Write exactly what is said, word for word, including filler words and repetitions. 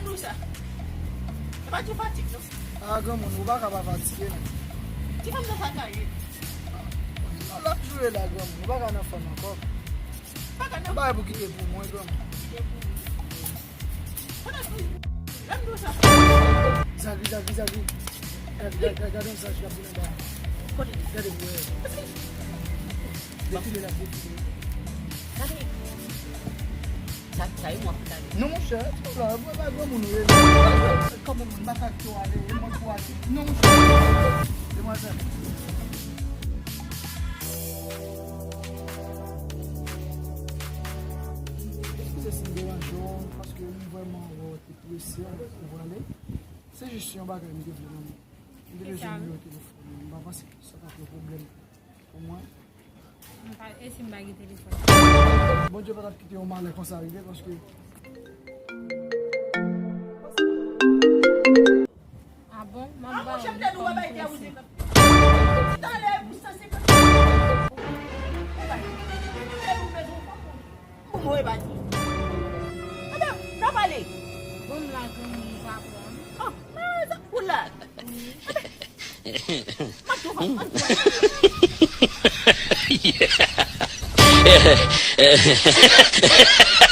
Pou sa. E pa ti fatig, non. Ah, granmoun, ou pa ka pa fatige, non. Ti fanm nan sa ka ye. Non, l ap joure la, granmoun. Ou pa ka nan fòm ankò. Pa ka nan. Ou pa pou kite pou mwen, granmoun. Kite pou mwen. Kote pou. Lè m di w sa. Zagri, Zagri, Zagri. Gade, gade, gade, gade yon zaj k ap vin anba. Kote? Gade pou wè. Defile la, defile. Gade. Sa, sa e mwen ki gade. Non, monchè, ti la, mwen pa granmoun, wi. Kòman moun pa ka ale, e mwen pou ale. Non, monchè. Demwazèl. Eskize si m deranje w, paske m vrèman wè w te prese, ou prale. Se jis yon bagay m te vle, manmi. M te bezwen nimewo telefòn ou. M pa panse sa t ap yon pwoblèm pou mwen. M pa, e si m pa gen telefòn? Bondye pa t ap kite yon malè konsa rive, paske Ah bon? M ap ba ou li kòm prese. Talè pou san senkant. Pou mwen, pa di. Madanm, n ap pale. Bon, m la, granmoun, ou pa pran. Oh, men, sa, ou la. M ap tou fè, m ap tou fè.